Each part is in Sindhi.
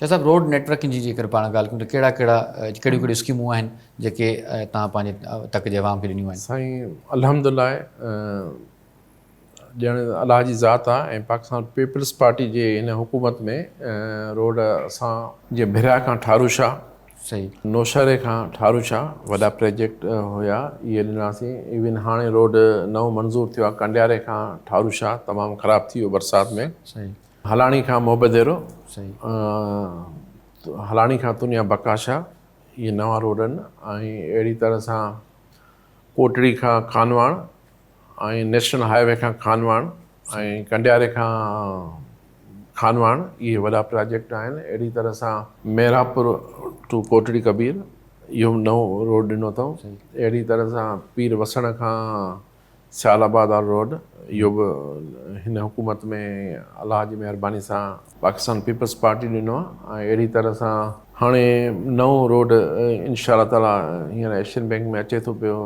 شاهه صاحب روڊ نيٽ ورڪنگ جي جيڪر پاڻ ڳالهه ڪيون ته ڪهڙا ڪهڙا ڪهڙيون ڪهڙيون اسڪيمون آهن جيڪي توهان پنهنجي تڪ جي عوام کي ڏنيون آهن. سائين الحمد الله ڄڻ الله جي ذات آ ۽ پاڪستان پيپلز پارٽي جي هن حڪومت ۾ روڊ اسان جي ڀريا کان ٺارو شاهه صحيح. نوشهري کان ٺارو شاهه وڏا پراجيڪٽ هيا اهي ڏناسين ايون هاڻي روڊ نئون منظور ٿيو آ ڪنڊياري کان ٺارو شاهه تمام خراب ٿي ويو برسات ۾. صحيح. هلاڻي کان موبديرو، هلاڻي کان تنيا بڪاشا اهي نوان روڊ آهن ۽ اهڙي طرح سان ڪوٽڙي کان خانواهڻ ۽ نيشنل هاء وي کان خانواهڻ ۽ ڪنڊياري کان خانواهڻ اهي وڏا پراجيڪٽ آهن. اهڙي طرح سان ميرانپور ٽو ڪوٽڙي ڪبير اهو به نئون روڊ ڏنو اٿئون. اهڙي طرح سان پير وسڻ کان سيال آباد وارو روڊ اهو به هن حڪومت ۾ الله جي مهرباني سان پاڪستان پيپلز پارٽي ڏنو آهي ۽ اهڙي طرح سان هاڻي نئون روڊ انشاء الله تعالي هينئر ايشين بينڪ ۾ اچي ٿو پيو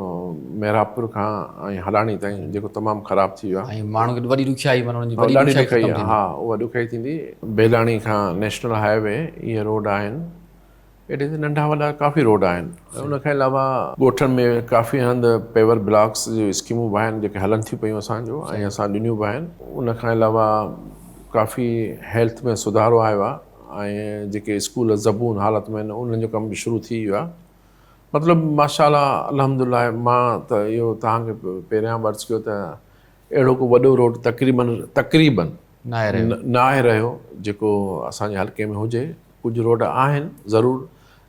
محرابپور کان ۽ هلاڻي تائين جيڪو تمام خراب ٿي ويو آهي. ۽ ماڻهن کي وڏي ڏکيائي معنيٰ انهن جي وڏي ڏکيائي ختم ٿيندي. ها اها ڏکيائي ٿيندي. بيلاڻي کان نيشنل هاء وي اهي روڊ آهن. اهڙي ته ننڍا وڏا ڪافي روڊ آهن ۽ ان کان علاوه ڳوٺن ۾ ڪافي هنڌ پيور بلاڪس جون اسڪيمون به آهن جيڪي هلن ٿيون پيون اسان جو ۽ اسان ڏنيون به آهن ان کان علاوه ڪافي هيلٿ ۾ سڌارو آيو آهي ۽ جيڪي اسڪول زبون حالت ۾ آهن انهن جو ڪم به شروع ٿي ويو آهي مطلب ماشاء الله الحمد لله مان ته اهو توهان کي پهريان به عرض ڪيو ته اهڙو ڪو وڏو روڊ تقريبن تقريبن ناهي رهيو جيڪو اسان جي حلقي ۾ هجي ڪجهه روڊ آهن ضرور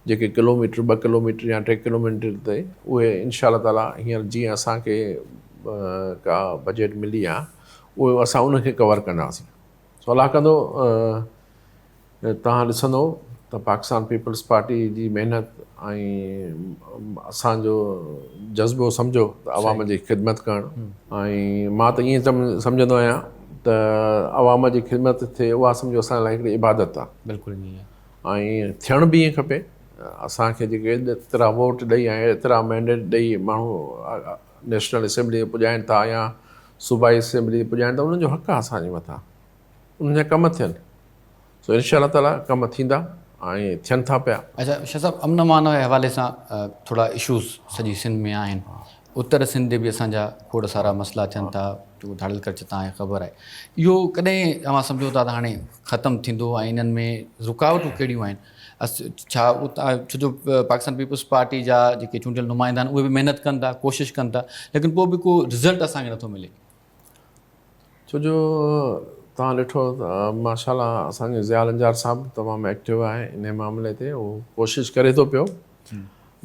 جيڪي ڪلوميٽر ٻه ڪلوميٽر يا ٽي ڪلوميٽر تي اهي انشاء الله تعالي هينئر جيئن اسان کي ڪا بجيٽ ملي آهي اهو اسان ان کي ڪور ڪنداسين سو الله ڪندو توهان ڏسندو ته پاڪستان پيپلز پارٽي جي محنت ۽ اسان جو جذبو سمجهو ته عوام جي خدمت ڪرڻ ۽ مان ته ائين سمجهندو آهيان ته عوام جي خدمت ٿئي اها سمجهو اسان لاء هڪڙي عبادت آهي. بلڪل ائين ئي آهي. ۽ ٿيڻ به ائين کپي. اسان کي جيڪي ايترا ووٽ ڏئي ۽ ايترا مينڊيٽ ڏئي ماڻهو نيشنل اسيمبلي ۾ پڄائين ٿا يا صوبائي اسيمبلي ۾ پڄائين ٿا انهن جو حق آهي اسان جي مٿان انهن جا ڪم ٿين. سو انشاء الله تعالي ڪم ٿيندا ۽ ٿين ٿا پيا. اڇا شاھ صاحب امن امان جي حوالي سان ٿورا اشوز سڄي سنڌ ۾ آهن اتر سنڌ تي به اسان جا کوڙ سارا مسئلا ٿين ٿا جو ڌاڙيل ڪرچ تان کي خبر آهي اهو ڪڏهن اوهان سمجهو ٿا ته هاڻي ختم ٿيندو ۽ انهن ۾ رڪاوٽون ڪهڙيون آهن ڇا ڇو جو پاڪستان پيپلز پارٽي جا جيڪي چونڊيل نمائندا آهن اهي به محنت ڪن ٿا ڪوشش ڪن ٿا ليڪن پوء به ڪو رزلٽ اسان کي نٿو ملي. ڇو جو توهان ڏٺو ته ماشاء الله اسان جو ضياء لنجار صاحب تمام ايڪٽو آهي انهي معاملي تي هو ڪوشش ڪري ٿو پيو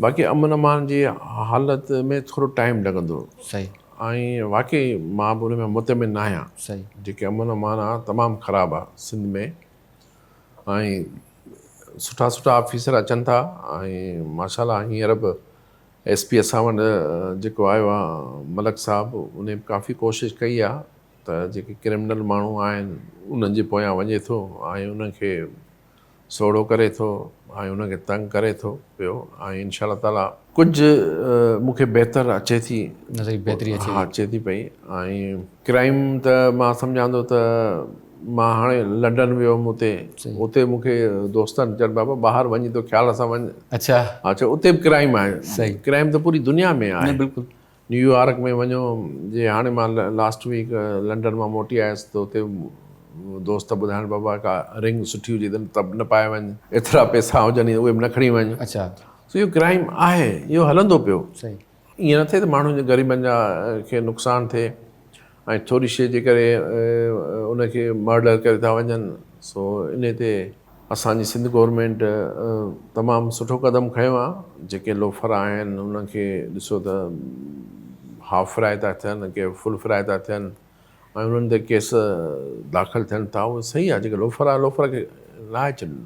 باقي امن امان جي حالت ۾ ٿورو ٽائيم لڳندو صحيح ۽ واقعي مان به ان ۾ مطمئن نه آهيان صحيح جيڪي امن امان آ تمام خراب آ سنڌ ۾ ۽ سٺا سٺا آفيسر اچن ٿا ۽ ماشاء الله هينئر به ايس پي اسان وٽ جيڪو آيو آ ملڪ صاحب انهي به ڪافي ڪوشش ڪئي آ ته جيڪي ڪرمنل ماڻهو آهن انهن جي پويان وڃي ٿو ۽ انهن کي سوڙهو ڪري ٿو ۽ انهن کي تنگ ڪري ٿو پيو ۽ انشاء الله تعالي ڪجهه مون کي بهتر اچي ٿي نظر بهتري اچي ها اچي ٿي پئي ۽ ڪرائيم ته مان سمجهان ٿو ته مان هاڻي لنڊن ويو هيم اتي اتي مون کي دوستن چيو بابا ٻاهر وڃين ٿو خيال سان وڃ. اڇا. ها چيو اتي به ڪرائيم آهي. صحيح. ڪرائيم ته پوري دنيا ۾ آهي. نه بلڪل. نيويارڪ ۾ وڃو جي هاڻي مان لاسٽ ويڪ لنڊن مان موٽي آيس ته اتي دوست ٻڌائن بابا ڪا رنگ سٺي هجي ته نه پائي وڃ ايترا پئسا هجن اهي به نه کڻي وڃ. اڇا. سو اهو ڪرائيم آهي اهو هلندو پيو. صحيح. ائين نه ٿئي ته ماڻهن جي غريبن جا کي نقصان ٿئي ۽ ٿوري شيء جي ڪري ان کي مرڊر ڪري ٿا وڃن سو انهي تي اسان جي سنڌ گورنمينٽ تمام سٺو قدم کنيو آهي جيڪي لوفر آهن انهن کي ڏسو ته هاف فرائي ٿا ٿين ڪي فل فرائي ٿا ٿين ۽ انهن تي ڪيس داخل ٿين ٿا اهو صحيح آهي جيڪي لوفر آهي لوفر کي لاهي ڇڏيندو.